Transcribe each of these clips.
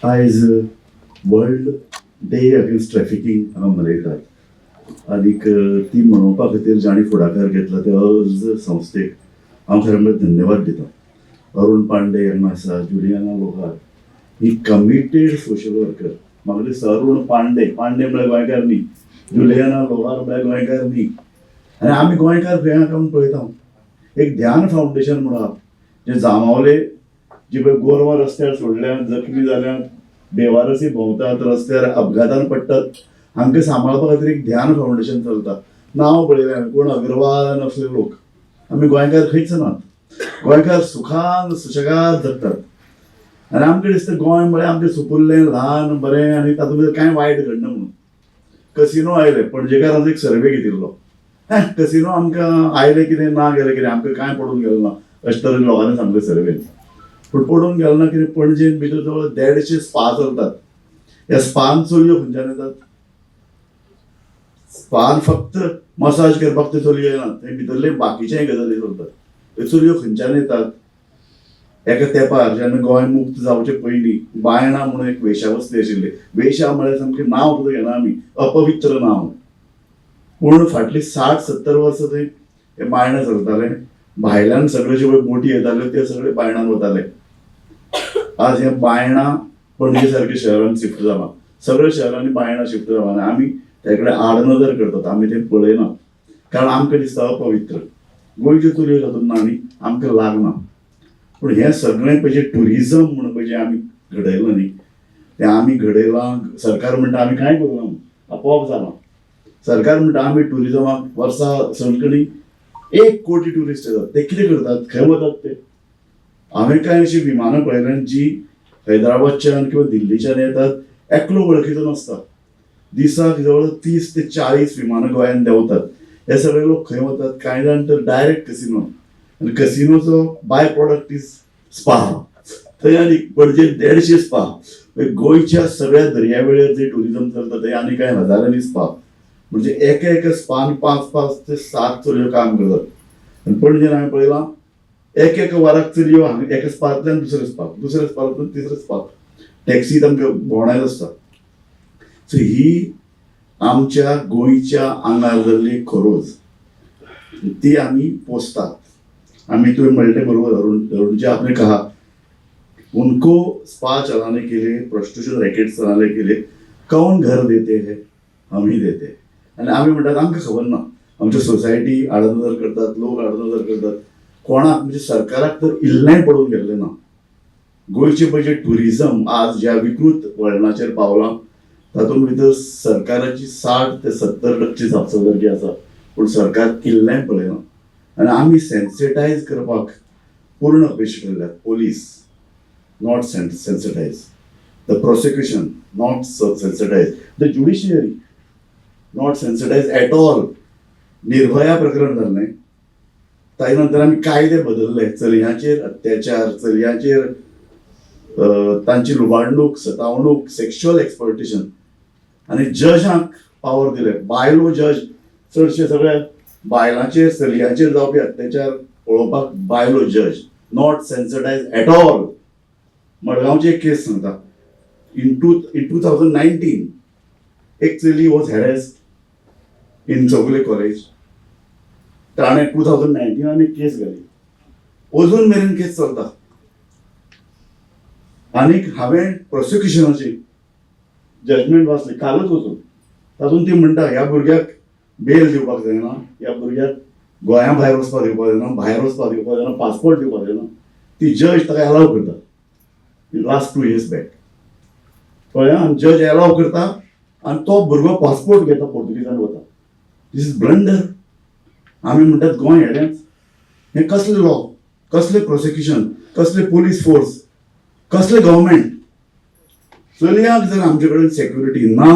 आयज world day against trafficking हांगा मनयतात आनीक ती मनोवपा खातीर जांणी फुडाकार घेतला त्या अर्ज संस्थेक हांव खरें म्हळ्यार धन्यवाद दिता. अरुण पांडे हांगा आसा, जुलियाना लोहार ही कमिटेड सोशल वर्कर. म्हाका दिसता अरुण पांडे, पांडे म्हळ्यार गोंयकार न्ही, जुलियाना लोहार म्हळ्यार गोंयकार न्ही. आनी आमी गोंयकार खंय आहा काय पळयता. एक ध्यान फावंडेशन म्हणून आहा, जे जांबावले जी पळय गोरवां रस्त्यार सोडल्यात, जखमी जाल्यात, बेवारसी भोंवतात रस्त्यार, अपघातान पडटात, हांकां सांबाळपा खातीर एक ध्यान फावंडेशन चलता. नांव पळयलें हांवें, कोण अग्रवाल असले लोक. आमी गोंयकार खंयच नात. गोंयकार सुखान सुशेगाद जगतात आनी आमकां दिसता गोंय म्हळ्यार आमचें सुपुल्लें, ल्हान, बरें आनी तातूंत भितर कांय वायट घडना म्हणून. कसिनो आयले, पणजेकारांचो एक सर्वे घेतिल्लो. कसिनो आमकां आयले कितें, ना गेले कितें, आमकां कांय पडून गेलें ना अशें तरेन लोकांनी सांगलें सर्वेन. पूण पडून गेलें ना कितें, पणजेन भितर जवळ 150 स्पा चलतात. ह्या स्पान चलयो खंयच्यान येतात? स्पान फक्त मसाज करपाक त्यो चलयो येनात, थंय भितरले बाकीच्याय गजाली चलतात. त्यो चलयो खंयच्यान येतात? एका तेंपार जेन्ना गोंय मुक्त जावचे पयलीं बायणा म्हणून एक वेश्यावस्ती आशिल्ली. वेश्या म्हळ्यार सामकें नांव सुद्दां घेना आमी, अपवित्र नांव. पूण फाटलीं 60-70 वर्सां थंय हे बायणां चलताले. भायल्यान सगळे जे पळय बोटी येताल्यो, ते सगळे बायणान वताले. आज हे बायणां पणजे सारक्या शहरान शिफ्ट जालां. सगळ्या शहरांनी बायणां शिफ्ट जालां आनी आमी त्या कडेन आडनदर करतात. आमी ते पळयनात, कारण आमकां दिसता अपवित्र. गोंयच्यो चलयो तातूंत ना न्ही, आमकां लागना. पूण हें सगळें पळय, ट्युरिजम म्हणून पळय जें आमी घडयलां न्ही, तें आमी घडयलां. सरकार म्हणटा आमी कांय करूं ना म्हणून, आपोआप जालां. सरकार म्हणटा आमी ट्युरिजमाक वर्सा सणकणी 1 कोटी ट्युरिस्ट येतात. ते कितें करतात? खंय वतात ते? हांवें कांय अशीं विमानां पळयल्यात जी हैदराबादच्यान किंवा दिल्लीच्यान येतात, एकलो वळखीचो नासता. दिसाक जवळ 30 ते 40 विमानां गोंयांत देंवतात. हे सगळे लोक खंय वतात? कांय जाण तर डायरेक्ट कसिनो, आनी कसिनोचो बाय प्रोडक्ट is spa. थंय आनी पणजे 150 स्पा. गोंयच्या सगळ्या दर्यावेळेर जे ट्युरिजम चलता, थंय आनी कांय हजारांनी स्पा. म्हणजे एका एका स्पान पांच पांच ते सात चलयो काम करतात. आनी पणजेन हांवें पळयलां, एक एका वराक चलयो हांगा एका स्पांतल्यान दुसऱ्या स्पाक, दुसऱ्या स्पांतल्यान तिसऱ्या स्पाक, टॅक्सी तांकां भोंवडायत आसता. सो ही आमच्या गोंयच्या आंगार जाल्ली खरोज, ती आमी पोसतात. आमी, तुवें म्हणलें बरोबर, अरुण, अरुण जी, आपने कहा, उनको स्पा चलाने के लिए, प्रोस्टिट्यूशन रॅकेट चलाने के लिए कौन घर देते हैं? हम ही देते हैं. आनी आमी म्हणटात आमकां खबर ना. आमच्या सोसायटी आडनदर करतात, लोक आडनदर करतात. कोणाक म्हणजे सरकाराक तर इल्लेंय पडून गेल्लें ना. गोंयचें पळय जें ट्युरिजम आज ज्या विकृत वळणाचेर पावलां, तातूंत भितर सरकाराची 60 ते 70% जापसालदारकी आसा. पूण सरकार इल्लेंय पळयना आनी आमी सेन्सिटायज करपाक पूर्ण अपेशी ठरल्यात. Police not sensitize, the prosecution not sensitize, the judiciary not sensitize at all. Nirbhaya प्रकरण जाल्लें, ताजे नंतर आमी कायदे बदलले. चलयांचेर अत्याचार, चलयांचेर तांची लुबाडणूक, सतावणूक, सेक्शुअल एक्सप्लॉयटेशन, आनी जजांक पावर दिले. बायलो जज, चडशे सगळे बायलांचेर, चलयांचेर जावपी अत्याचार पळोवपाक बायलो जज not sensitize at all. मडगांवची एक केस सांगता. In 2019 एक चली वॉज हॅरेस्ड इन चौगुले कॉलेज. ताणें 2019 एक केस घाली. अजून मेरेन केस चलता. आनीक हांवें प्रोसिक्युशनाची जजमेंट वाचली कालच वचून. तातूंत ती म्हणटा, ह्या भुरग्याक बेल दिवपाक जायना, ह्या भुरग्याक गोंया भायर वचपाक दिवपाक जायना, भायर वचपाक दिवपाक जायना, पासपोर्ट दिवपाक जायना. ती जज ताका एलाव करता लास्ट 2 इयर्स बॅक. कळ्ळें? आनी जज एलाव करता आनी तो भुरगो पासपोर्ट घेता, पोर्तुगीजान वता. This is blunder. आमी म्हणटात गोंय हेडेंच. हें कसलें लॉ, कसलें प्रोसिक्युशन, कसलें पोलीस फोर्स, कसलें गव्हर्मेंट? चलयांक जर आमचे कडेन सेक्युरिटी ना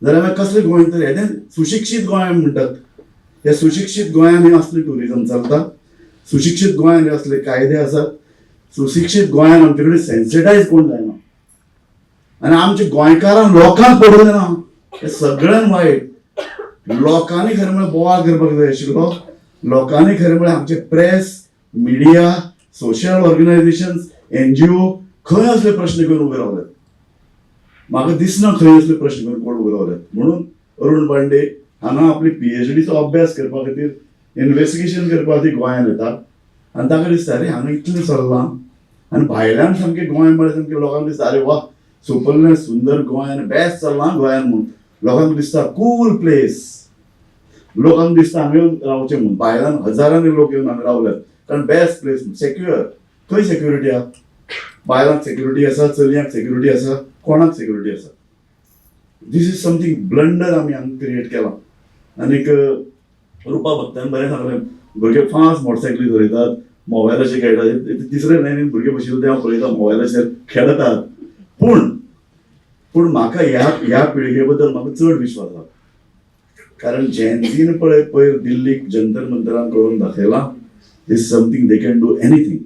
जाल्यार मागीर कसलें गोंय तर हें? सुशिक्षीत गोंय म्हणटात. ह्या सुशिक्षीत गोंयांत हें असलें ट्युरिजम चलता? सुशिक्षीत गोंयांत हे असले कायदे आसात? सुशिक्षीत गोंयांत आमचे कडेन सेन्सिटायज कोण जायना आनी आमच्या गोंयकारांक लोकांक पडून ना. हें सगळ्यान वायट. लोकांनी खरें म्हळ्यार बोवाळ करपाक जाय आशिल्लो. लोकांनी खरें म्हळ्यार आमचे press, media, social organisations, NGO खंय असले प्रश्न घेवन उबे रावले? म्हाका दिसना खंय असले प्रश्न करून कोण उबो रावल्यात. म्हणून अरुण पांडे हांगा आपली PhDचो अभ्यास करपा खातीर, इन्वेस्टिगेशन करपा खातीर गोंयांत येता आनी ताका दिसता अरे हांगा इतलें चल्लां आनी भायल्यान सामकें गोंय म्हळ्यार सामकें लोकांक दिसता अरे वा सुपल्लें सुंदर गोंय आनी बेस्ट चल्लां गोंयान म्हूण. लोकांक दिसता कूल प्लेस, लोकांक दिसता हांगा येवन रावचें म्हूण. भायल्यान हजारांनी लोक येवन हांगा रावल्यात कारण बेस्ट प्लेस, सेक्युअर. खंय सेक्युरिटी आहा? बायलांक सेक्युरिटी आसा, चलयांक सेक्युरिटी आसा, कोणाक सेक्युरिटी आसा? This is something blunder आमी हांगा क्रिएट केलां. आनीक रुपा भक्तान बरें सांगलें, भुरगे फास्ट मोटरसायकली चलयतात, मोबायलाचेर खेळटात. तिसरे लायनीन भुरगे बशिल्ले ते हांव पळयता मोबायलाचेर खेळटात. पूण पूण म्हाका ह्या ह्या पिळगे बद्दल म्हाका चड विश्वास आसा, कारण जेन्झीन पळय पयर दिल्लीक जंतर मंतरान करून दाखयलां, is something they can do anything.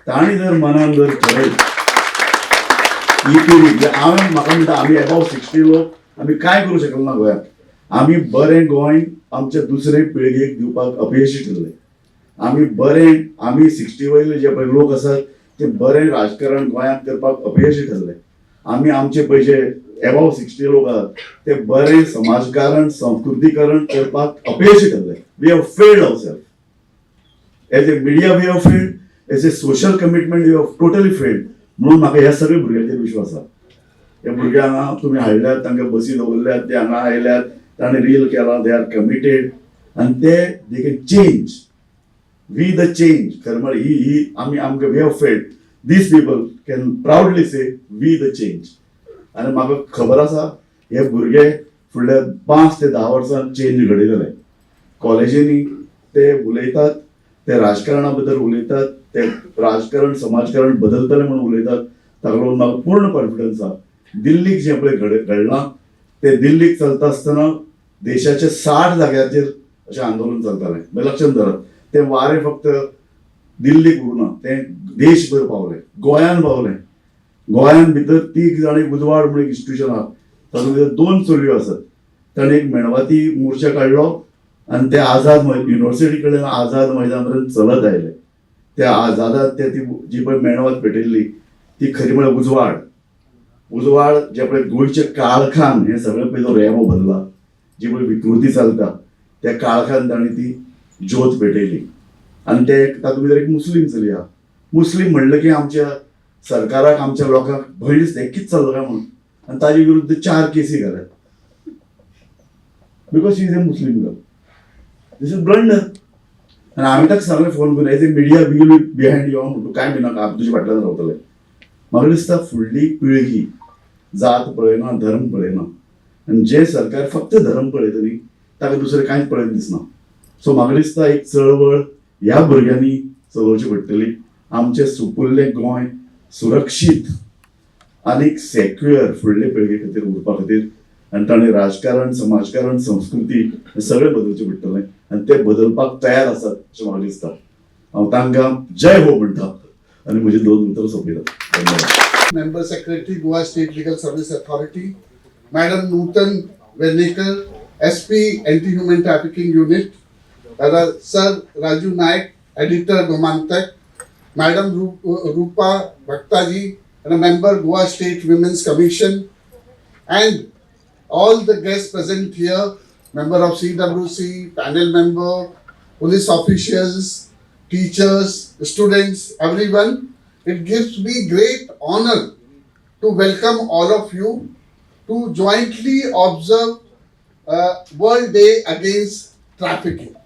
तांणी जर मनान जर ठरयत ही पिळगी, म्हणजे हांवें म्हाका म्हणटा आमी एबाव 60 लोक आमी कांय करूं शकना ना गोंयांत. आमी बरें गोंय आमच्या दुसरे पिळगेक दिवपाक अपयशी ठरले. आमी बरें, आमी 60 वयले जे पळय लोक आसात ते बरें राजकारण गोंयांत करपाक अपयशी ठरले. आमी आमचे पळय जे एबाव 60 लोक आसात ते बरें समाजकारण संस्कृतीकरण करपाक अपयशी ठरले. We have failed ourself as a media, we have failed as a social commitment, we have totally failed. म्हणून म्हाका ह्या सगळ्या भुरग्यांचेर विश्वास आसा. ह्या भुरग्यांक हांगा तुमी हाडल्यात, तांकां बसी दवरल्यात, ते हांगा आयल्यात, ताणें रील केलां, they are committed आनी ते they can change. We the change. खरें म्हळ्यार ही ही आमी आमकां we have failed, these people can proudly say we the change. आनी म्हाका खबर आसा हे भुरगे फुडल्या 5 ते 10 वर्सां चेंज घडयतले. कॉलेजींनी ते उलयतात, ते राजकारणा बद्दल उलयतात, ते राजकारण समाजकारण बदलतले म्हणून उलयतात. ताका लागून म्हाका पूर्ण कॉन्फिडन्स आसा. दिल्लीक जें पळय घडलां ते दिल्लीक चलता आसतना देशाच्या 60 जाग्याचेर अशें आंदोलन चलतालें. म्हणजे लक्षात धरात, तें वारें फक्त दिल्लीक उरना, तें देशभर पावलें, गोंयान पावलें. गोंयान भितर तीग जाण एक उजवाड म्हणून एक इन्स्टिट्यूशन आहा, तातूंत भितर 2 चलयो आसात. ताणें एक मेणवाती मोर्चा काडलो आनी ते आझाद युनिवर्सिटी कडेन आझाद मैदान पर्यंत चलत आयले. त्या आझादात ते ती जी पळय मेणवात पेटयल्ली ती खरी म्हळ्यार उजवाड. उजवाड जे पळय गोंयच्या काळखान हे सगळें पळय जो रेबो भरला, जी पळय विकृती चलता, त्या काळखान ताणें ती ज्योत पेटयली. आनी ते तातूंत भितर एक मुस्लीम चली आहा. मुस्लीम म्हणलें की आमच्या सरकाराक, आमच्या लोकांक भंय दिसता, हें कितें चल्लां काय म्हणून. आनी ताजे विरुद्ध 4 केसी घाल्यात because she is a Muslim girl. This is blunder. आनी हांवें ताका सांगलें फोन करून, as a media we will be behind you म्हणटू, कांय भिनाका, आमी तुज्या फाटल्यान रावतले. म्हाका दिसता फुडली पिळगी जात पळयना, धर्म पळयना, आनी जे सरकार फक्त धर्म पळयता न्ही ताका दुसरें कांयच पळयन दिसना. सो म्हाका दिसता एक चळवळ ह्या भुरग्यांनी चलोवची पडटली. आमचें सुपुल्लें गोंय सुरक्षीत आनीक सेक्युअर फुडले पिळगे खातीर उरपा खातीर आनी ताणें राजकारण, समाजकारण, संस्कृती हें सगळें बदलचें पडटलें आनी ते बदलपाक तयार आसात अशें म्हाका दिसता. हांव तांकां जय हो म्हणटा आनी म्हजी 2 उतरां सोंपयता. धन्यवाद. Member Secretary, Goa State Legal Service Authority, Madam Nutan Vernekar, SP Anti-Human Trafficking Unit, Sir Raju Naik, Editor Gomantak, Madam Rupa Bhaktaji, and a member Goa State Women's Commission, and all the guests present here, member of CWC, panel member, police officials, teachers, students, everyone. It gives me great honor to welcome all of you to jointly observe World Day Against Trafficking.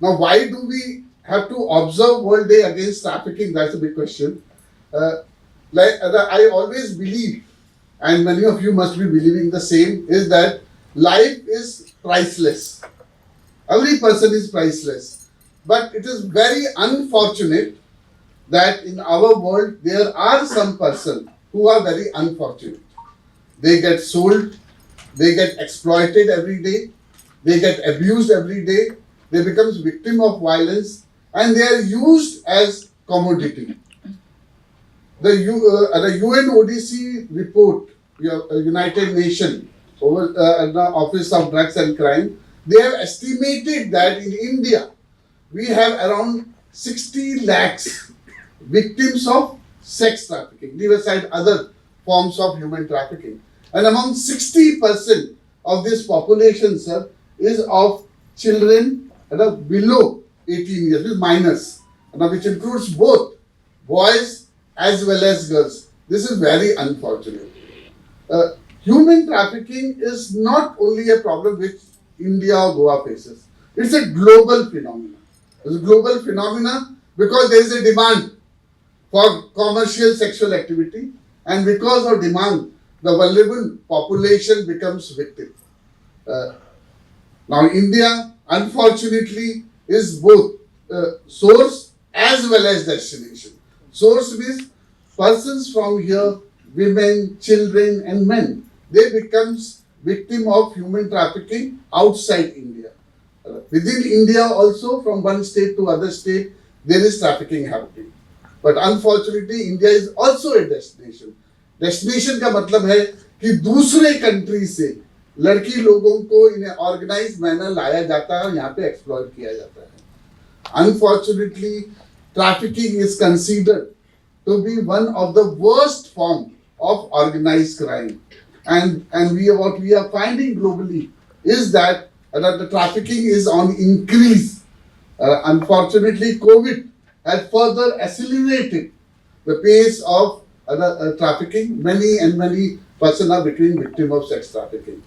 Now, why do we have to observe World Day Against Trafficking? That's a big question. Like I always believe, and many of you must be believing the same, is that life is priceless. Every person is priceless. But it is very unfortunate that in our world there are some person who are very unfortunate. They get sold, they get exploited every day, they get abused every day, they become victim of violence, and they are used as commodity. The UNODC report, your United Nations over the Office of Drugs and Crime, they have estimated that in India we have around 60 lakhs victims of sex trafficking, leave aside other forms of human trafficking. And among 60% of this population, sir, is of children that are below 18 years, with minors, which includes both boys as well as girls. This is very unfortunate. Human trafficking is not only a problem which India or Goa faces. It's a global phenomenon. It's a global phenomenon because there is a demand for commercial sexual activity, and because of demand, the vulnerable population becomes victim. Now, India, unfortunately, is both source as well as destination. Source means persons from here, women, children, and men, they becomes victim of human trafficking outside India. Within India also, from one state to other state, there is trafficking happening. But unfortunately, India is also a destination. Destination का मतलब है कि दूसरे country से लड़की लोगों को in organise manner लाया जाता है और यहाँ pay exploit किया जाता है. Unfortunately, trafficking is considered to be one of the worst form of organized crime. And we what we are finding globally is that the trafficking is on increase. Unfortunately, COVID has further accelerated the pace of trafficking. Many and many persons are becoming victim of sex trafficking.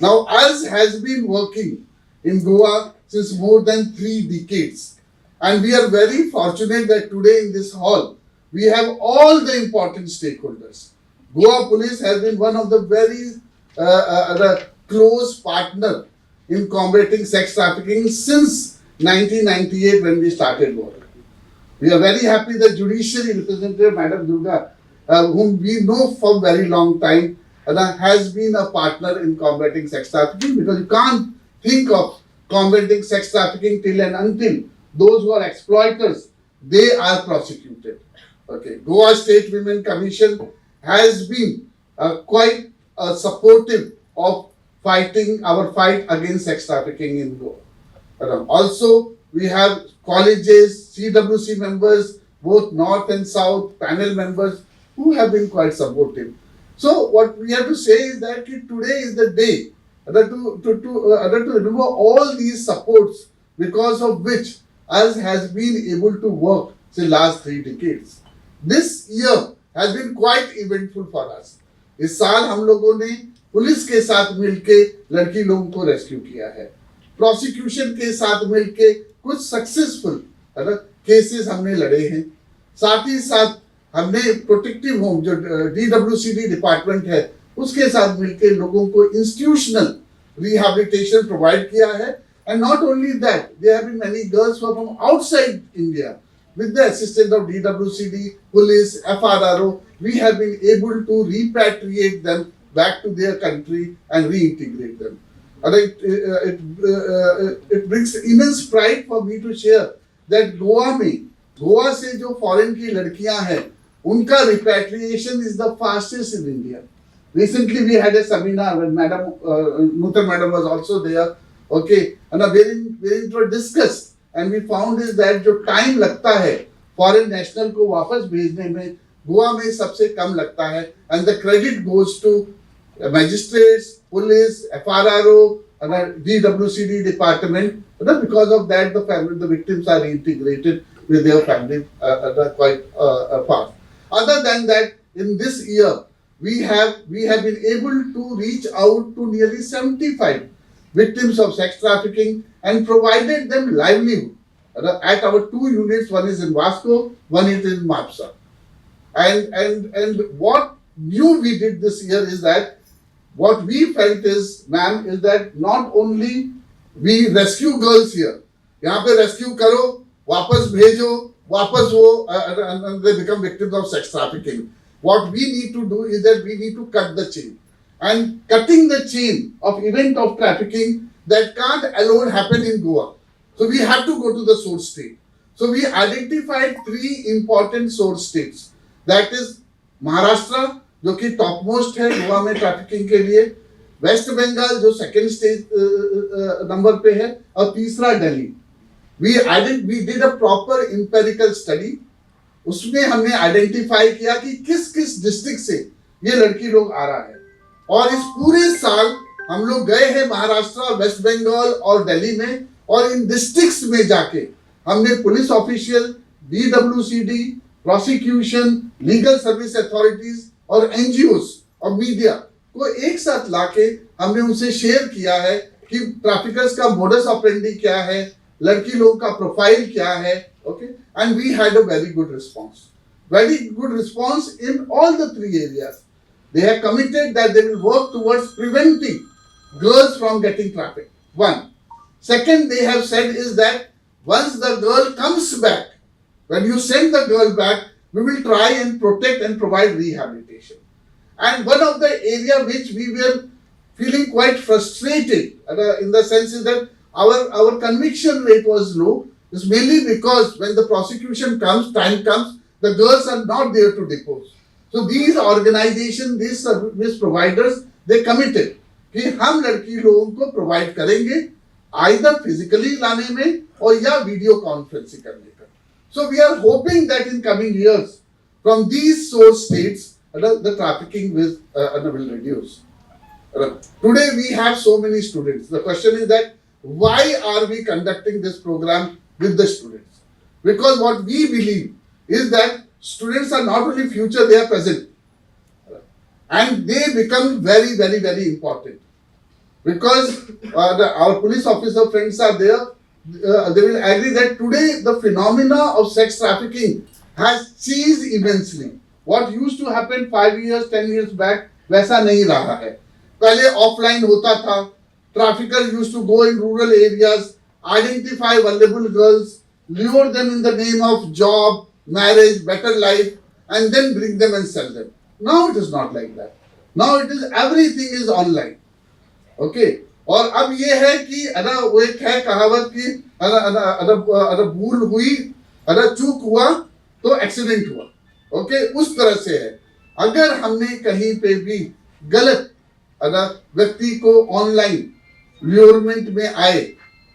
Now, us has been working in Goa since more than 3 decades. And we are very fortunate that today in this hall, we have all the important stakeholders. Goa Police has been one of the very the close partner in combating sex trafficking since 1998 when we started work. We are very happy that judiciary representative Madam Durga, whom we know for very long time, has been a partner in combating sex trafficking, because you can't think of combating sex trafficking till and until those who are exploiters, they are prosecuted. Okay, Goa State Women Commission has been quite supportive of fighting our fight against sex trafficking in Goa. Also, we have colleges, CWC members, both north and south, panel members who have been quite supportive. So, what we have to say is that today is the day to remember all these supports, because of which us has been able to work the last 3 decades. This year has been quite eventful for us. इस साल हम लोगों ने police K साथ मिलके लड़की लोगों को rescue किया है, prosecution K साथ मिलके कुछ सक्सेसफुल है ना केसेस हमने लड़े हैं. साथ ही साथ हमने प्रोटेक्टिव होम जो डीडब्ल्यूसीडी डिपार्टमेंट है, उसके साथ मिलके लोगों को इंस्टीट्यूशनल रिहैबिलिटेशन प्रोवाइड किया है. And not only that, there have been many girls from outside India. With the assistance of DWCD, police, FRRO, we have been able to repatriate them back to their country and reintegrate them. And it brings immense pride for me to share that Goa में, गोवा से जो foreign की लड़कियां हैं, उनका repatriation is the fastest in India. Recently, we had a seminar when Madam Nutan Madam was also there. Okay, and wherein it was discussed, and we found is that जो time लगता है foreign national को वापस भेजने में, गोवा में सबसे कम लगता है, and the credit goes to magistrates, police, FRRO, and DWCD department. Because of that, the family, the victims are reintegrated with their family quite fast. Other than that, in this year, we have been able to reach out to nearly 75 victims of sex trafficking and provided them livelihood at our two units. One is in Vasco, one is in Mapsa. And what new we did this year is that what we felt is, ma'am, is that not only we rescue girls here, यहाँ pay rescue करो, वापस भेजो, वापस वो they become victims of sex trafficking. What we need to do is that we need to cut the chain. And cutting the chain of event of trafficking, that can't alone happen in Goa. So we have to go to the source state. So we identified three important source states. That is Maharashtra, जो कि top most है गोवा में trafficking K लिए, waste Bengal जो second stage number pay है, और तीसरा दिल्ली. We did a proper empirical study. उसमें हमने identify किया कि किस किस डिस्ट्रिक्ट से ये लड़की लोग आ रहा है. और इस पूरे साल हम लोग गए हैं महाराष्ट्र, वेस्ट बंगाल और दिल्ली में, और इन डिस्ट्रिक्ट्स में जाके हमने police official, DWCD, prosecution, legal service authorities और एनजीओस और मीडिया को एक साथ लाके हमने उनसे शेयर किया है कि ट्रैफिकर्स का मोडस ऑपरेंडी क्या है, लड़की लोगों का प्रोफाइल क्या है. Okay, and we had a very good response, very good response in all the three areas. They have committed that they will work towards preventing girls from getting trafficked. One. Second, they have said is that once the girl comes back, when you send the girl back, we will try and protect and provide rehabilitation. And one of the area which we were feeling quite frustrated in the sense is that our conviction rate was low, is mainly because when the prosecution comes, time comes, the girls are not there to depose. So these organizations, these service providers, they committed कि हम लड़की लोगों को provide करेंगे either physically लाने में और या video conferencing करने का. So we are hoping that in coming years, from these source states, the trafficking will reduce. Today we have so many students. The question is that why are we conducting this program with the students? Because what we believe is that students are not only future, they are present. And they become very, very, very important. Because our police officer friends are there, they will agree that today the phenomena of sex trafficking has changed immensely. What used to happen 5 years, 10 years back, वैसा नहीं रहा है. पहले offline होता था. Trafficker used to go in rural areas, identify vulnerable girls, lure them in the name of job, marriage, better life, and then bring them and sell them. Now it is not like that. Now it is everything is online. Okay, और अब ये है कि अरे वो एक है कहावत कि अरे अरे अरे अरे भूल हुई, अरे चूक हुआ तो एक्सीडेंट हुआ. ओके, उस तरह से है. अगर हमने कहीं पे भी गलत अगर व्यक्ति को ऑनलाइन ल्योरमेंट में आए,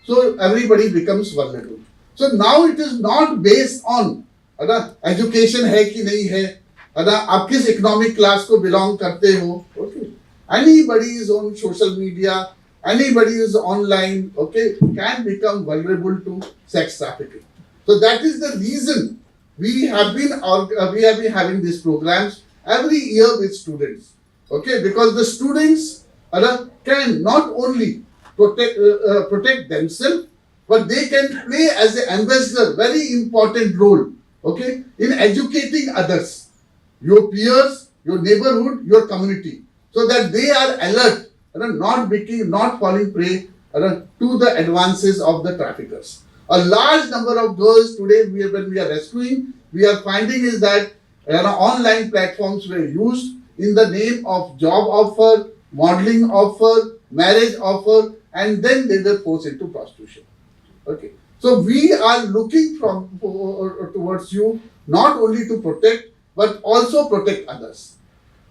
so everybody becomes vulnerable. So now it is not based on अगर एजुकेशन है कि नहीं है, अगर आप किस इकोनॉमिक क्लास को बिलोंग करते हो. Okay, anybody is on social media, anybody is online, okay, can become vulnerable to sex trafficking. So that is the reason we have been having these programs every year with students, okay, because the students can not only protect themselves, but they can play as an ambassador very important role, okay, in educating others, your peers, your neighborhood, your community, so that they are alert and not falling prey to the advances of the traffickers. A large number of girls today, when we are rescuing, we are finding is that online platforms were used in the name of job offer, modeling offer, marriage offer, and then they were forced into prostitution. Okay, so we are looking from towards you not only to protect but also protect others.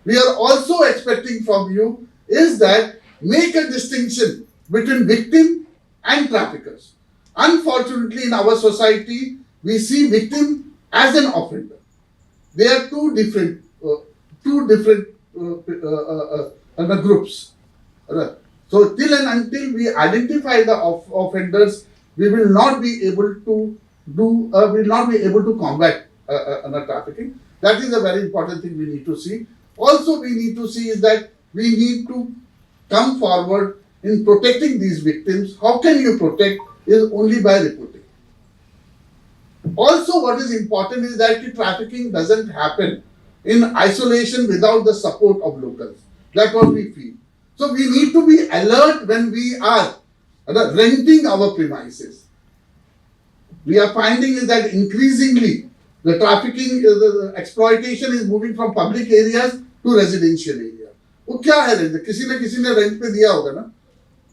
We are also expecting from you is that make a distinction between victim and traffickers. Unfortunately, in our society, we see victim as an offender. They are two different groups. So till and until we identify the offenders, we will not be able to do, we will not be able to combat trafficking. That is a very important thing we need to see. Also, we need to see is that we need to come forward in protecting these victims. How can you protect is only by reporting. Also, what is important is that the trafficking doesn't happen in isolation without the support of locals. That's what we feel. So we need to be alert when we are renting our premises. We are finding is that increasingly the trafficking, the exploitation is moving from public areas to residential area. वो क्या है rent? किसी ने rent pay दिया होगा ना,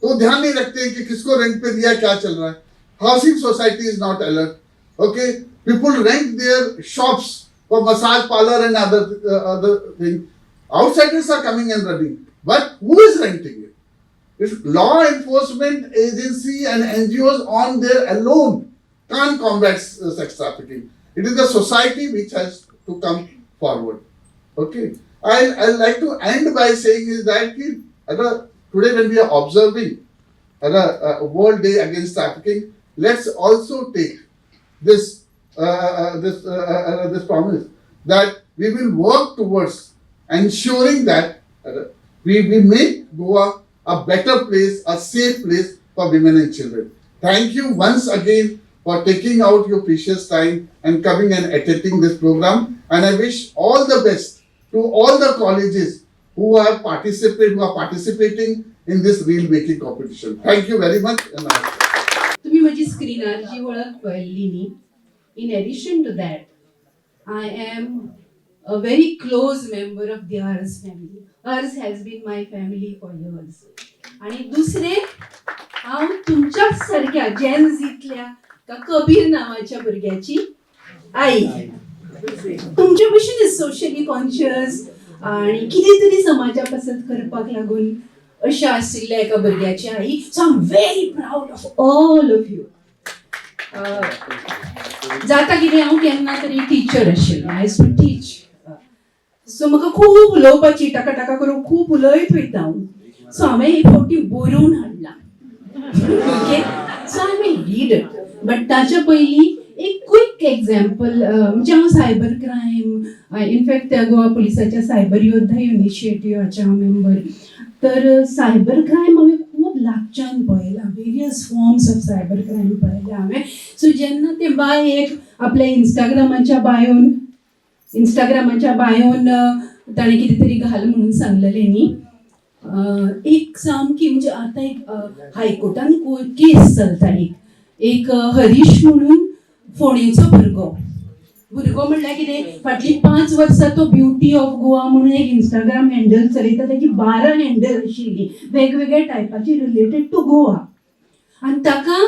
तो ध्यान नहीं रखते हैं कि किसको रेंट पे दिया, क्या चल रहा है. Housing society is not alert. Okay, people rent their shops for massage parlor and other thing. Outsiders are coming and running, but who is renting it? If law enforcement agency and NGOs on their alone can't combat sex trafficking. It is the society which has to come forward. Okay. I like to end by saying is that की आता today when we are observing World Day Against Trafficking, let's also take this promise that we will work towards ensuring that we make Goa a better place, a safe place for women and children. Thank you once again for taking out your precious time and coming and attending this program. And I wish all the best to all the colleges who have participated, who are participating in this reel making competition. Thank you very much. And namaste. तुम्ही म्हजी स्क्रिनार जी वळख पळयल्ली न्ही, in addition to that, I am a very close member of the ARS family. ARS has been my family for years. आणि दुसरें, हांव तुमच्याच सारक्या जेन झींतल्या का कबीर नांवाच्या भुरग्याची आई. तुमचे भशेनच सोशली कॉन्शियस आणि कितें तरी समाजा पासत करपाक लागून अशें आशिल्ल्या एका भुरग्याची आई. So I am very proud of all of you. जाता कितें, हांव केन्ना तरी टिचर आशिल्लें. I used to teach, so म्हाका खूब उलोवपाची, टाका टाका करून खूब उलयत वयता हांव. सो हांवें एक फावटी बरोवन हाडलां. Okay, so I will read it, but ताच्या पयलीं एक क्विक एग्जाम्पल. म्हणजे हांव सायबर क्रायम, इनफॅक्ट त्या गोवा पुलिसाच्या सायबर योद्धा इनिशिएटिव्हाचे हांव मेंबर. तर सायबर क्रायम हांवें खूब लागच्यान पळयला, various forms of cyber crime पळयल्या हांवें. सो जेन्ना ते बाय एक आपल्या इंस्टाग्रामाच्या बायोन ताणें कितें तरी घाल म्हणून सांगलेलें न्ही, एक सामकी म्हणजे आतां एक हायकोर्टान केस चलता. एक एक हरीश म्हणून फोंडेचो भुरगो. भुरगो म्हणल्यार कितें, फाटलीं 5 वर्सां तो ब्युटी ऑफ गोवा म्हणून एक इंस्टाग्राम हँडल चलयता. ताची 12 हँडल आशिल्ली वेगवेगळ्या टायपाची, रिलेटेड टू गोवा. आनी ताका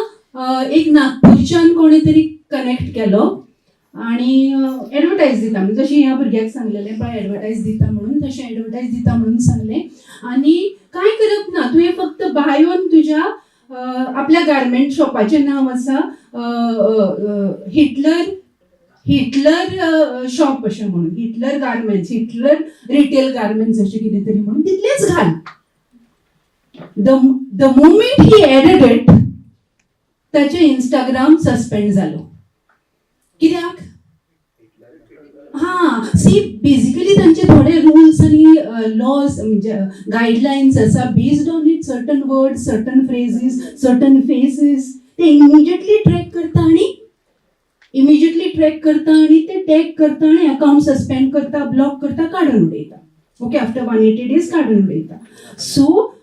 एक नागपूरच्यान कोणी तरी कनेक्ट केलो आणि एडवर्टायज दिता म्हणून, जशी ह्या भुरग्याक सांगलेलें पळय एडवर्टायज दिता म्हणून, तशें एडवर्टायज दिता म्हणून सांगलें. आनी कांय करप ना, तुवें फक्त बायोन तुज्या आपल्या गार्मेंट शॉपाचें नांव आसा हिटलर हिटलर शॉप अशें म्हणून, Hitler garments, Hitler retail garments अशें कितें तरी म्हणून तितलेंच घाल. The moment he added it, ताचें इंस्टाग्राम सस्पेंड जालो. कित्याक? हां, सी, बेजिकली तांचे थोडे रुल्स आनी लॉज, म्हणजे गायडलायन्स आसा. Based on it, certain words, certain phrases, certain faces ते इमिजिएटली ट्रॅक करता आणि इमिजिएटली ट्रॅक करता आणि ते टॅग करता आणि अकाउंट सस्पेंड करता, ब्लॉक करता, काडून उडयता. ओके, आफ्टर 180 डेज काडून उडयता. सो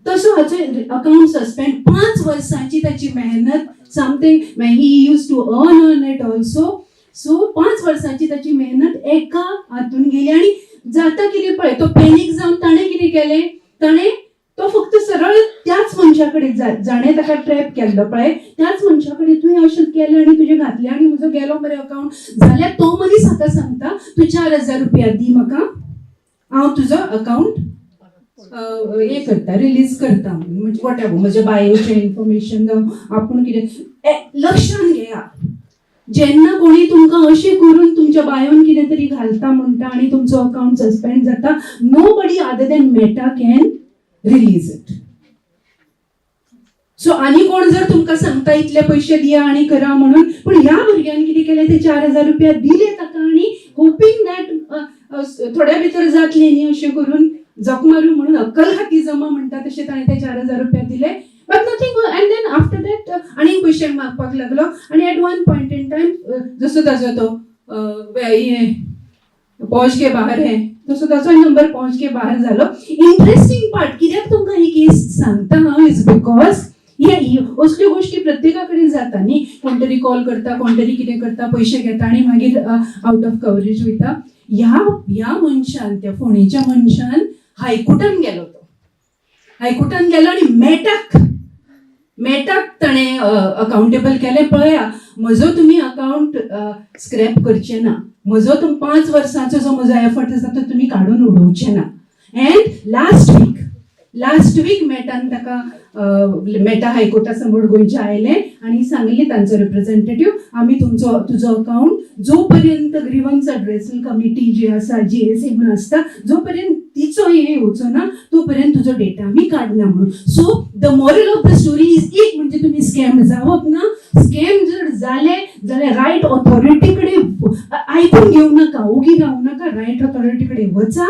तसो हाचो अकाउंट सस्पेंड. 5 वर्सांची ताची मेहनत, something he used to earn on it also. So 5 वर्सांची ताची मेहनत एका हातून गेली. आणि जाता कितें पळय, तो पॅनीक जावन ताणें कितें केलें, ताणें तो फक्त सरळ त्याच मनशा कडेन, जाणें ताका ट्रॅप केल्लो पळय त्याच मनशा कडेन, तुवें अशें केलें आनी तुजें घातलें आनी म्हजो गेलो मरे अकाउंट, जाल्यार तो मनीस हाका सांगता, तूं 4000 रुपया दी म्हाका, हांव तुजो अकाउंट हे करता, रिलीज करता म्हणून, म्हणजे what ever म्हज्या बायोचें इन्फॉर्मेशन जावं आपूण कितें. लक्षान घेया, जेन्ना कोणी तुमकां अशें करून तुमच्या बायोन कितें तरी घालता म्हणटा आनी तुमचो अकाउंट सस्पेंड जाता, nobody other than Meta can release it. So आनी कोण जर तुमकां सांगता इतले पयशे दिया आनी करा म्हणून, पूण ह्या भुरग्यान कितें केलें, ते 4000 रुपया दिले ताका आनी होपींग that थोड्या भितर जातले न्ही, अशें करून जक मारू म्हणून, अक्कल खाती जमा म्हणटा तशें ताणें ते 4000 रुपया दिले. But nothing, and then after that आनीक पयशे मागपाक लागलो. आनी at one point in time, जसो ताजो तो हें पहुंच के बाहर है, तसो ताचो नंबर पहुंच के बाहर जालो. इंट्रस्टींग पार्ट, कित्याक तुमकां ही केस सांगता हांव, is because हे असल्यो गोश्टी प्रत्येका कडेन जाता न्ही. कोण तरी कॉल करता, कोण तरी कितें करता, पयशे घेता आनी मागीर आउट ऑफ कवरेज वयता. ह्या ह्या मनशान, त्या फोंडेच्या मनशान हायकोर्टान गेलो. तो हायकोर्टान गेलो आनी मेटाक मेटाक ताणें अकाउंटेबल केलें. पळया, म्हजो तुमी अकाउंट स्क्रॅप करचे ना, म्हजो तुम 5 वर्सांचो जो म्हजो एफर्ट आसा तो तुमी काडून उडोवचे ना. And last week last week मेटान ताका मेटा हायकोर्टा समोर गोंयच्या आयले आनी सांगले तांचो रिप्रेझेंटेटिव्ह, आमी तुमचो तुजो अकाउंट जो पर्यंत ग्रिवन्स अड्रेसल कमिटी जी आसा, जीएसी म्हणून आसता, जो पर्यंत तिचो हे येवचो ना तो पर्यंत तुजो डेटा आमी काडना म्हणून. So the moral of the story is, एक म्हणजे तुम्ही स्कॅम जावप ना. स्कॅम जर जाले जाल्यार रायट ऑथॉरिटी कडेन आयकून घेवं नाका, ओगी रावू नाका, रायट ऑथॉरिटी कडेन वचा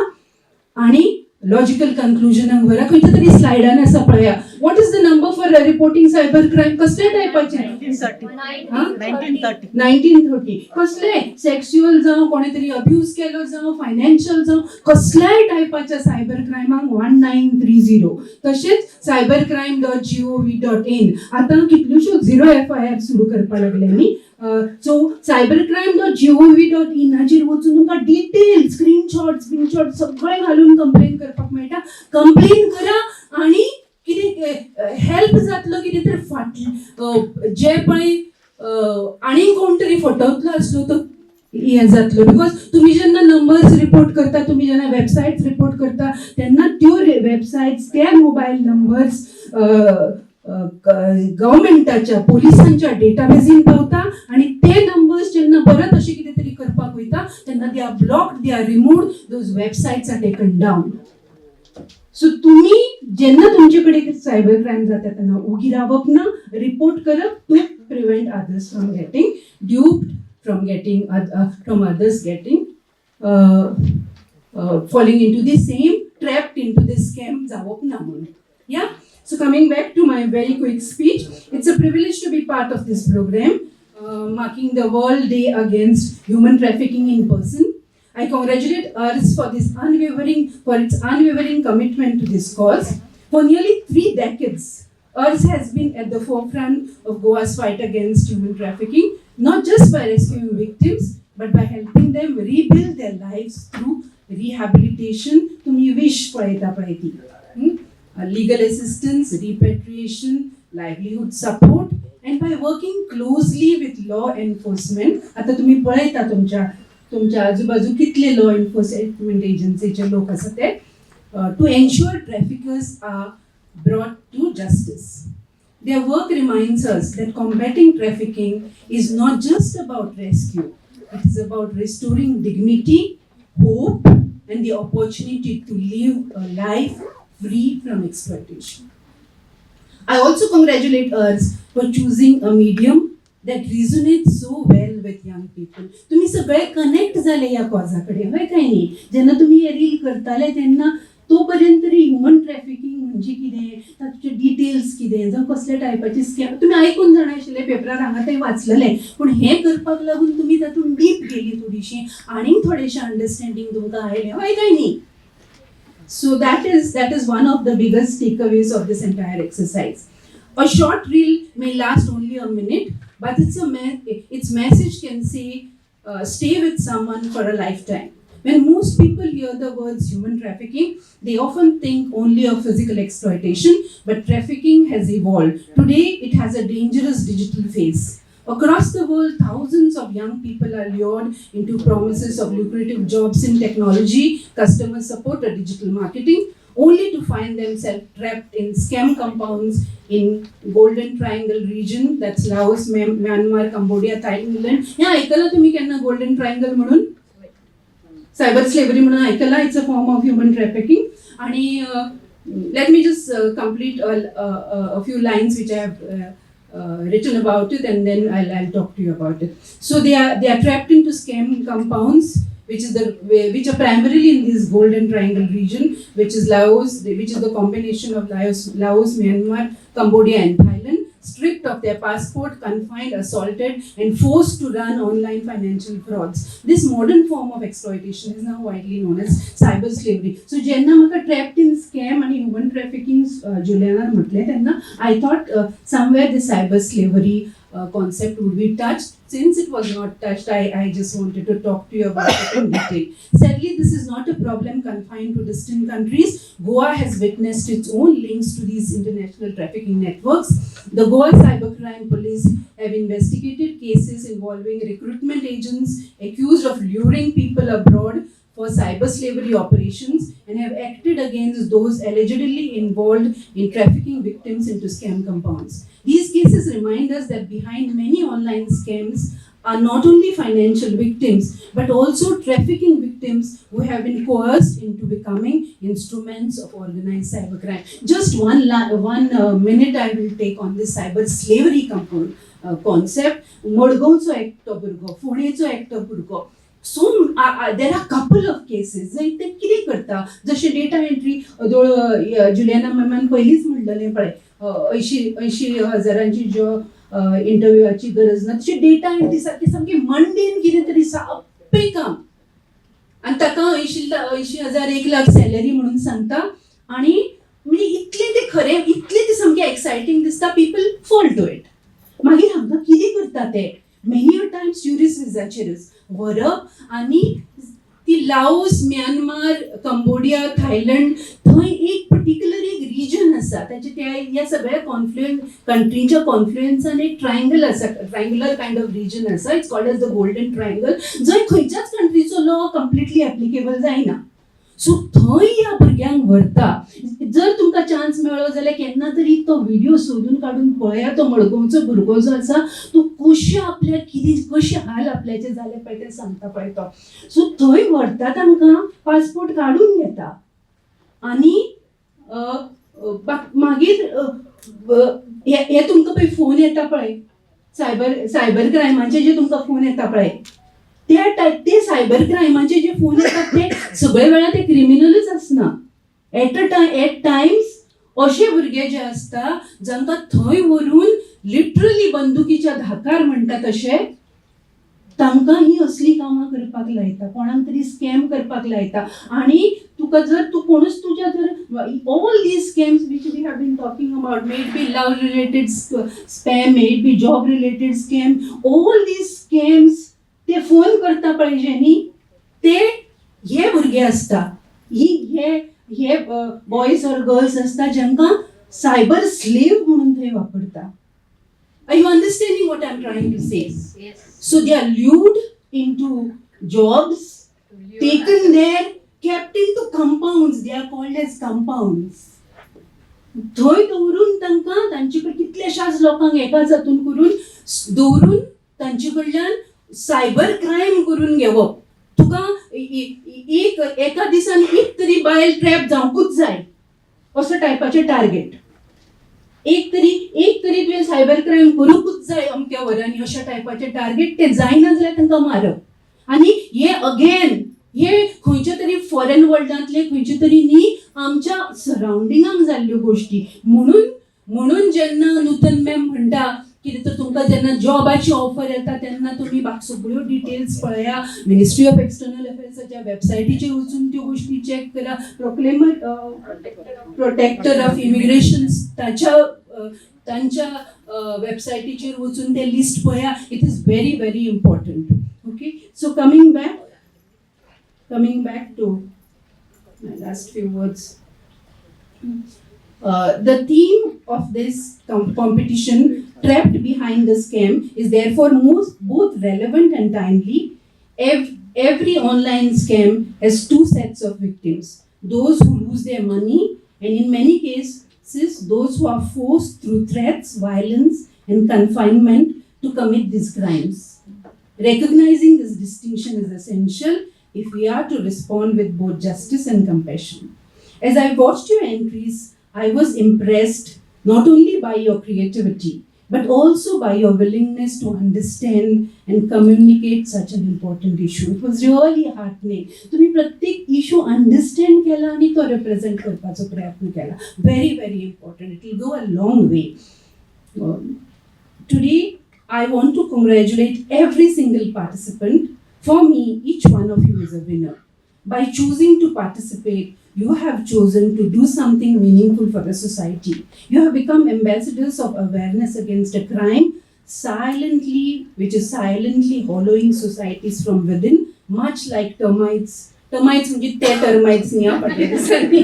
आणि लॉजिकल कन्क्लुजनाक व्हरा. खंयच्या तरी स्लायडान आसा पळया, what is the number for reporting cyber crime? कसल्या टायपाचे? 1930. हा? 1930. 1930. कसले सेक्स्युअल जावं, कोणे तरी अब्यूज केलो जावं, फायनान्शियल जावं, कसल्याय टायपाच्या सायबर क्रायमाक 1930. तशेंच cybercrime.gov.in. आतां कितल्योश्यो झिरो एफआयआर सुरू करपाक लागले न्ही. सो cybercrime.gov.in हाचेर वचून तुमकां डिटेल स्क्रीनशॉट स्क्रीनशॉट सगळें घालून कंप्लेन करपाक मेळटा. कंप्लेन करा आणि कितें हेल्प जातलो. कितें तर फाटली जे पळय आनी कोण तरी फटवतलो आसलो तो हें जातलो, because तुमी जेन्ना नंबर्स रिपोर्ट करता, तुमी जेन्ना वेबसायट्स रिपोर्ट करता, तेन्ना त्यो वेबसायट्स, ते मोबायल नंबर्स गव्हर्मेंटाच्या पोलिसांच्या डेटाबेजीन पावता आणि ते नंबर्स जेन्ना परत अशें कितें तरी करपाक वयता तेन्ना they are blocked, they are removed, those websites are taken down. So तुम्ही जेन्ना तुमचे कडेन सायबर क्रायम जाता तेन्ना ओगी रावप ना, रिपोर्ट करप to prevent others from getting duped, from others getting falling into the same, trapped into the scam जावप ना म्हणून. Yeah. So coming back to my very quick speech, it's a privilege to be part of this program marking the World Day Against Human Trafficking in Person. I congratulate URS for its unwavering commitment to this cause. For nearly 3 decades, URS has been at the forefront of Goa's fight against human trafficking, not just by rescuing victims, but by helping them rebuild their lives through rehabilitation. तुम्ही विश पळयता पळय ती. Legal assistance, repatriation, livelihood support, and by working closely with law enforcement. आता तुम्ही पळयता तुमच्या तुमच्या आजूबाजू कितले लॉ एन्फोर्समेंट एजन्सीचे लोक आसा ते, to ensure traffickers are brought to justice. Their work reminds us that combating trafficking is not just about rescue, it is about restoring dignity, hope, and the opportunity to live a life free from exploitation. I also congratulate us for choosing a medium that resonates so well with young people. तुम्ही सगळे connect झाले या कॉजा कडेन, हय काय न्ही? जेन्ना तुमी हे रील करताले तेन्ना तो पर्यंत तरी ह्युमन ट्रॅफिकींग म्हणजे कितें, ताचे डिटेल्स कितें, जावं कसल्या टायपाची स्कॅम तुमी आयकून जाणा आशिल्ले, पेपरार हांगा थंय वाचलेले, पूण हें करपाक लागून तुमी तातूंत डीप गेली थोडीशी आनीक थोडेशें अंडरस्टँडींग तुमकां आयलें, हय काय न्ही? So that is one of the biggest takeaways of this entire exercise. A short reel may last only a minute, but its message can stay with someone for a lifetime. When most people hear the words human trafficking, they often think only of physical exploitation, but trafficking has evolved. Today, it has a dangerous digital face. Across the world, thousands of young people are lured into promises of lucrative jobs in technology, customer support, or digital marketing, only to find themselves trapped in scam compounds in Golden Triangle region, that's Laos, Myanmar, Cambodia, Thailand. हे ऐकलं तुम्ही केन्ना golden triangle म्हणून, cyber slavery म्हणून ऐकला? It's a form of human trafficking. आणि let me just complete a few lines which I have written about it, and then I'll talk to you about it. So they are trapped into scam compounds, which are primarily in this Golden Triangle region, which is Laos, which is the combination of Laos, Myanmar, Cambodia, and Thailand. Stripped of their passport, confined, assaulted, and forced to run online financial frauds. This modern form of exploitation is now widely known as cyber slavery. So जेन्ना म्हाका trapped in scam आणि human trafficking जुलियानान म्हटलें तेन्ना I thought somewhere the cyber slavery concept would be touched. Since it was not touched, I just wanted to talk to you about it in detail. Sadly, this is not a problem confined to distant countries. Goa has witnessed its own links to these international trafficking networks. The Goa Cybercrime Police have investigated cases involving recruitment agents accused of luring people abroad. for cyber slavery operations and have acted against those allegedly involved in trafficking victims into scam compounds. These cases remind us that behind many online scams are not only financial victims but also trafficking victims who have been coerced into becoming instruments of organized cybercrime. Just one minute I will take on this cyber slavery concept. मडगांवचो एकटो भुरगो, फोंडेचो एकटो भुरगो. So there are couple of cases जंय ते कितें करता, जशें data entry Juliana मॅमान पयलींच म्हणलेलें पळय, 80,000-80 हजारांची ज्यो इंटरव्यूआची गरज ना, तशी डेटा एंट्री सारकी सामकी मंडेन कितें तरी साप्पें काम, आनी ताका 80,000 1 लाख सॅलरी म्हणून सांगता. आनी म्हणजे इतलें तें खरें, इतलें तें सामकें एक्सायटींग दिसता, people fall to it. मागीर हांकां कितें करता ते, मेनी अ टायम्स ट्युरिस्ट विजाचेरच व्हरप आनी ती लाओस, म्यानमार, कंबोडिया, थायलंड, थंय एक पर्टिक्युलर एक रिजन आसा ताचे, त्या ह्या सगळ्या कॉन्फ्लुएन्स कंट्रीच्या कॉन्फ्लुएन्सान एक ट्रायंगल आसा, ट्रायंगुलर कायंड ऑफ रिजन आसा. It's called as the Golden Triangle, जंय खंयच्याच कंट्रीचो लॉ कंप्लिटली एप्लिकेबल जायना. सो थंय ह्या भुरग्यांक व्हरता. जर तुमकां चान्स मेळ्ळो जाल्यार केन्ना तरी तो व्हिडिओ सोदून काडून पळया. तो मडगांवचो भुरगो जो आसा तो कशें आपल्याक कितें कशें हाल आपल्याचे जाले पळय ते सांगता पळय तो. सो थंय व्हरता तांकां, पासपोर्ट काडून घेता आनी मागीर हे तुमकां पळय फोन येता पळय, सायबर क्रायमाचे जे तुमकां फोन येता पळय, त्या टायप ते सायबर क्रायमाचे जे फोन येतात ते सगळे वेळार ते क्रिमिनलच आसना. एट टायम्स अशे भुरगे जे आसता जांकां थंय व्हरून लिटरली बंदुकीच्या धाकार म्हणटा तशें तांकां ही असली कामां करपाक लायता, कोणाक तरी स्कॅम करपाक लायता. आनी तुका जर तूं कोणूच तुज्या जर all these scams which we have been talking about, may it be love related spam, may it be job related scam, all these scams, ते फोन करता पळय न्ही, ते हे भुरगे आसता, ही हे हे बॉयज ऑर गर्ल्स आसता जांकां सायबर स्लेव म्हणून थंय वापरता. Are you understanding what I am trying to say? Yes. So they are lured into jobs, taken there, kept into compounds. They are called as compounds. थंय दवरून तांकां तांचे कडेन कितल्याशाच लोकांक एकाच हातून करून दवरून तांचे कडल्यान सायबर क्रायम करून घेवप. तुका एक एका दिसान एक तरी बायल ट्रॅप जावंकूच जाय असो टायपाचें टार्गेट. एक तरी तुवें सायबर क्रायम करूंकूच जाय अमक्या वरांनी अशा टायपाचें टार्गेट. तें जायना जाल्यार तांकां मारप. आनी हे अगेन हे खंयच्या तरी फॉरेन वर्ल्डांतले खंयचे तरी न्ही, आमच्या सरावंडिंगाक जाल्ल्यो गोश्टी. म्हणून जेन्ना नूतन मॅम म्हणटा कितें तर तुमकां जेन्ना जॉबाची ऑफर येता तेन्ना तुमी बाकी सगळ्यो डिटेल्स पळया, मिनिस्ट्री ऑफ एक्सटर्नल अफेर्साच्या वेबसायटीचेर वचून त्यो गोश्टी चॅक करा, प्रोक्लेमर प्रोटेक्टर ऑफ इमिग्रेशन तांच्या वेबसायटीचेर वचून ते लिस्ट पळया. It is very very important. Okay, so coming back to my last few words. The theme of this competition, Trapped Behind the Scam, is therefore both relevant and timely. Every online scam has two sets of victims: those who lose their money, and in many cases, those who are forced through threats, violence, and confinement to commit these crimes. Recognizing this distinction is essential if we are to respond with both justice and compassion. As I watched your entries, I was impressed not only by your creativity, but also by your willingness to understand and communicate such an important issue. It was really heartening. तुम्ही प्रत्येक issue understand केला आणि तो represent करपाचो प्रयत्न केला. Very very important. It will go a long way. Today, I want to congratulate every single participant. For me, each one of you is a winner. By choosing to participate, you have chosen to do something meaningful for the society. You have become ambassadors of awareness against a crime which is silently hollowing societies from within, much like termites. Termites म्हणजे ते termites न्ही आं, फाटल्या दिसांनी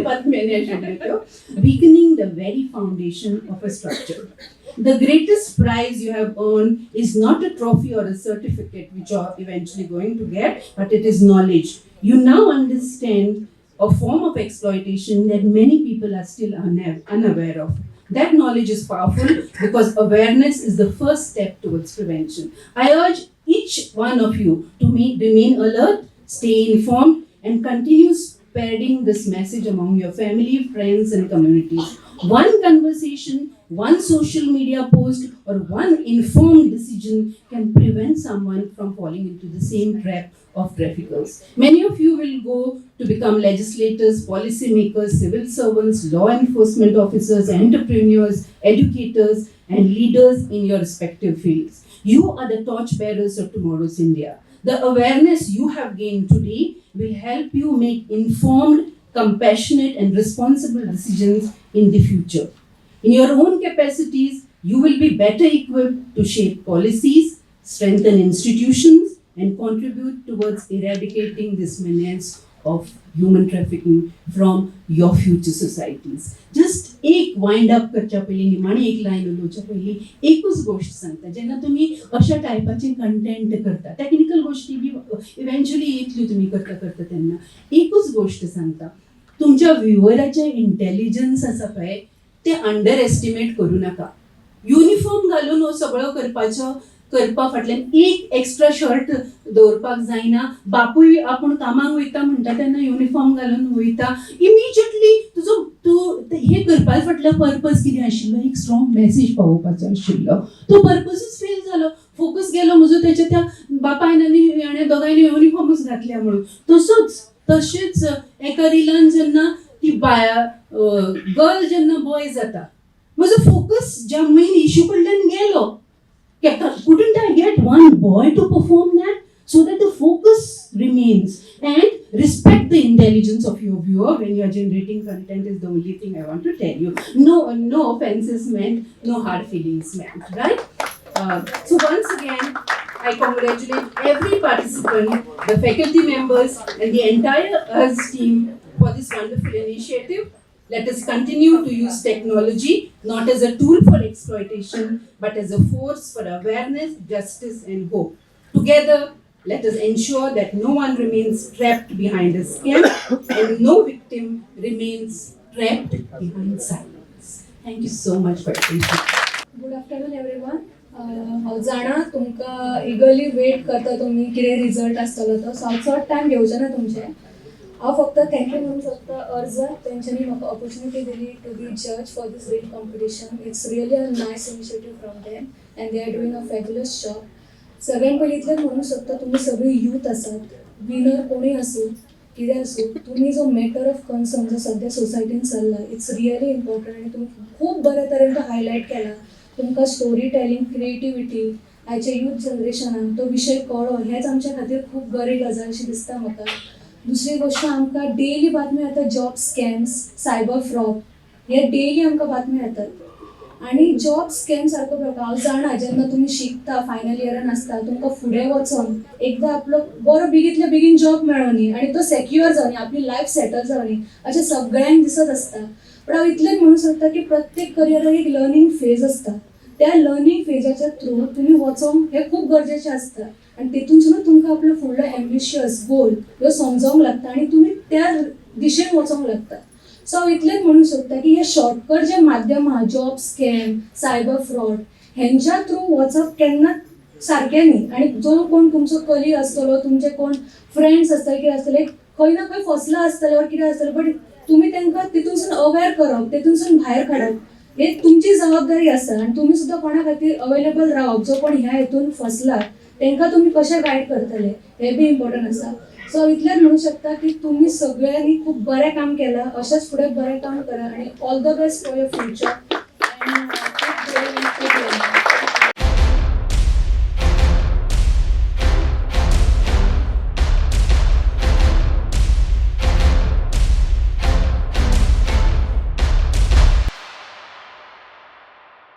बातम्यांनी आशिल्ल्यो त्यो, weakening the very foundation of a structure. The greatest prize you have earned is not a trophy or a certificate which you are eventually going to get, but it is knowledge. You now understand a form of exploitation that many people are still unaware of. That knowledge is powerful because awareness is the first step towards prevention. I urge each one of you to remain alert, stay informed, and continue spreading this message among your family, friends, and communities. One conversation, one social media post, or one informed decision can prevent someone from falling into the same trap of traffickers. Many of you will go to become legislators, policymakers, civil servants, law enforcement officers, entrepreneurs, educators, and leaders in your respective fields. You are the torchbearers of tomorrow's India. The awareness you have gained today will help you make informed, compassionate, and responsible decisions in the future. In your own capacities, you will be better equipped to shape policies, strengthen institutions, and contribute towards eradicating this menace of human trafficking from your future societies. Just एक wind up करच्या पयलीं, निमाणी एक line उलोवच्या पयलीं एकूच गोश्ट सांगता. जेन्ना तुमी अशा टायपाचे कंटेंट करता, टॅक्निकल गोश्टी बी इव्हेंच्युअली येतल्यो तुमी करता करता, तेन्ना एकूच गोश्ट सांगता, तुमच्या व्ह्युअराचें इंटेलिजन्स आसा पळय, तें अंडर एस्टिमेट करूं नाका. युनिफॉर्म घालून हो सगळो करपाचो करपा फाटल्यान एक एक्स्ट्रा शर्ट दवरपाक जायना. बापूय आपूण कामाक वयता म्हणटा तेन्ना युनिफॉर्म घालून वयता. इमिजिएटली तुजो तूं हें करपा फाटलो पर्पज कितें आशिल्लो? एक स्ट्रॉंग मॅसेज पावोवपाचो आशिल्लो. तो पर्पजूच फेल जालो. फोकस गेलो म्हजो तेच्या त्या बापायन आनी हेणें दोगांयनी युनिफॉर्मूच घातल्या म्हणून. तसोच तशेंच एका रिलान जेन्ना ती बाया गर्ल जेन्ना बॉय जाता, म्हजो फोकस ज्या मेन इशू कडल्यान गेलो. Couldn't I get one boy to perform that so that the focus remains? And respect the intelligence of your viewer when you are generating content is the only thing I want to tell you. No offenses meant, no hard feelings meant, right? So once again, I congratulate every participant, the faculty members, and the entire URS team for this wonderful initiative. Let us continue to use technology not as a tool for exploitation, but as a force for awareness, justice, and hope. Together, let us ensure that no one remains trapped behind a scam and no victim remains trapped behind silence. Thank you so much for attention. Good afternoon, everyone. हांव जाणा तुमकां eagerly weight करता तुमी कितें result आसतलो तो. So हांव चड टायम घेवचें ना तुमचें. हांव फक्त thank you म्हणूंक सोदता अर्जाक, तेंच्यांनी म्हाका ऑपॉर्च्युनिटी दिली to be judge for this reel competition. It's really a nice initiative from them and they are doing a fabulous job. सगळ्यात पयलीं इतलेंच म्हणूंक सोदता, तुमी सगळीं यूथ आसात. विनर कोणूय आसूं, कितें आसूं, तुमी जो मॅटर ऑफ कन्सर्न जो सद्या सोसायटीन चल्ला, it's really important आनी तुमी खूब बऱ्या तरेन तो हायलायट केला. तुमकां स्टोरी टेलिंग, क्रिएटिविटी, आयच्या यूथ जनरेशनाक तो विशय कळ्ळो, हेच आमच्या खातीर खूब बरी गजाल अशी दिसता म्हाका. दुसरी गोश्ट, आमकां डेली बातम्यो येता, जॉब स्कॅम्स, सायबर फ्रॉड, हे डेली आमकां बातम्यो येतात. आनी जॉब स्कॅम सारको प्रकार, हांव जाणा, जेन्ना तुमी शिकता, फायनल इयरान आसता, तुमकां फुडें वचोन एकदां आपलो बरो बेगींतल्या बेगीन जॉब मेळोनी आनी तो सेक्युअर जावनी, आपली लायफ सेटल जावनी अशें सगळ्यांक दिसत आसता. पण हांव इतलेंच म्हणूंक सोदता की प्रत्येक करियराक एक लर्नींग फेज आसता. त्या लर्नींग फेजाच्या थ्रू तुमी वचोंक हें खूब गरजेचें आसता आनी तेतूनसूनच तुमकां आपलो फुडलो एम्बिशियस गोल ह्यो समजोंक लागता आनी तुमी त्या दिशेन वचोंक लागता. सो हांव इतलेंच म्हणूंक सोदता की हे शॉर्टकट जे माध्यम आहा, जॉब स्कॅम, सायबर फ्रॉड, हेंच्या थ्रू वचप केन्नाच सारकें न्ही. आनी जो कोण तुमचो कलीग आसतलो, तुमचे कोण फ्रेंड्स आसतले, कितें आसतले, खंय ना खंय फसला आसतले ऑर कितें आसतलें, बट तुमी तांकां तितूनसून अवेर करप, तेतूनसून भायर काडप हे तुमची जबाबदारी आसा. आनी तुमी सुद्दां कोणा खातीर अवेलेबल रावप, जो कोण ह्या हितून फसला तांकां तुमी कशें गायड करतले हें बी इम्पॉर्टंट आसा. सो इतलेंच म्हणूंक शकता की तुमी सगळ्यांनी खूब बरें काम केलां, अशेंच फुडें बरें काम करा आनी all the best for your future.